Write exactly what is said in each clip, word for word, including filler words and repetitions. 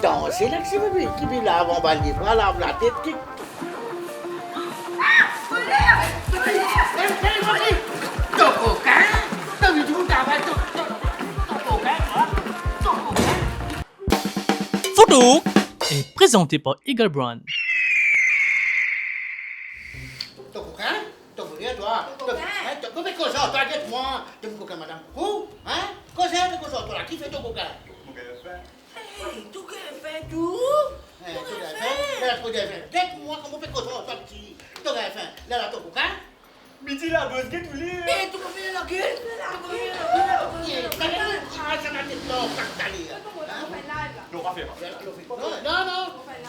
Danse, Lexi, bebe, ki vinn la avan bann lipwa, lav latet, ki... To kokin, to vinn trouv travay, to, to, to kokin, twa, to kokin. Foto est présenté par Eagle Brand. To kokin, to kokin, twa. To kokin. Hein, to kokin, koza, twa, get mwa. To kokin, madam. Ou, hein? Koza, koza, twa, ki fer to kokin? Hey, to gagn fin tou? Eh, to gagn fin? Eh, to gagn fin? Get mwa, kouma pe koz ar sa piti. To gagn fin? La, la, to kokin? Midi labos, get ou li? Eh, to kokin lagel? To kokin lagel? Eh, gagn ou kraz sa latet la, kak tale. Non, pa fer. Non, non, non.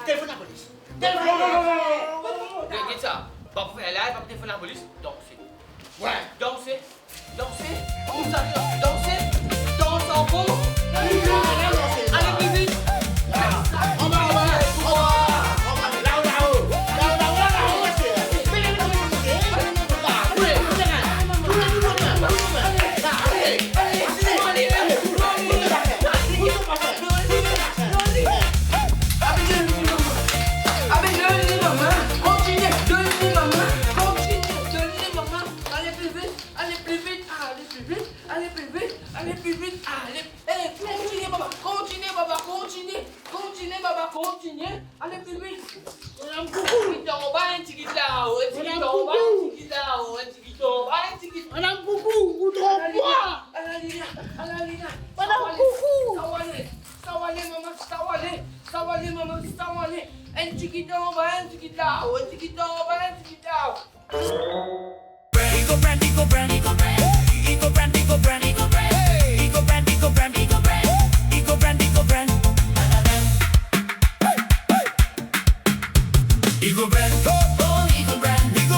Telefon lapolis. Telefon lapolis. Get, get sa. Pa pou fer live, pa pou telefon lapolis. Danse. Ouais. Danse. Danse, koumsa, danse, dans ankor. Ale pli vit. Anba, anba, anba, anba, lao, lao, lao, lao, lao, lao, ale, ale, ale, ale. Abe, donn li mama. Abe, donn li mama. Kontinie, donn li mama. Kontinie, donn li mama. Ale pli vit, ale pli vit, ale pli vit. Ale pli vit, ale pli vit, ale. Eh, kontinie, baba, kontinie, baba, kontinie, kontinie, baba, kontinie. Ale pli vit. Madam Koukou. Enn tigit anba, enn tigit lao, enn tigit anba, enn tigit lao, enn tigit anba, enn tigit. Madam Koukou, ou tro bwa. Alalila, alalila. Madam Koukou. Sa va ale, sa va ale, mama, sa va ale, sa va ale, mama, sa va ale. Enn tigit anba, enn tigit lao, enn tigit anba, enn tigit lao. Eagle Brand, Eagle Brand, Eagle Brand, Eagle Brand, Eagle Brand, Eagle Brand, Eagle Brand, Eagle Brand, Eagle Brand, Eagle Brand. Eagle Brand, oh, oh, Eagle Brand, Eagle